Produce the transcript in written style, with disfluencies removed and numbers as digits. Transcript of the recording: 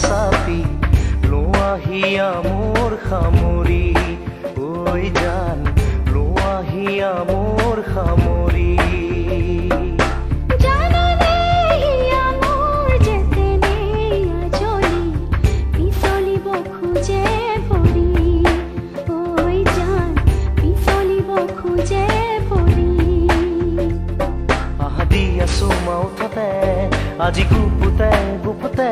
চাপি লোৱা হিয়া মোৰ সামৰি, ঐ জান, লোৱা হিয়া মোৰ সামৰি। জাননে হিয়া মোৰ যেতেনে আজলি, পিছলিব খোজে ভৰি, ঐ জান, পিছলিব খোজে ভৰি। আহা, দিয়া চুমা ওঁঠতে আজি গুপুতে গুপুতে।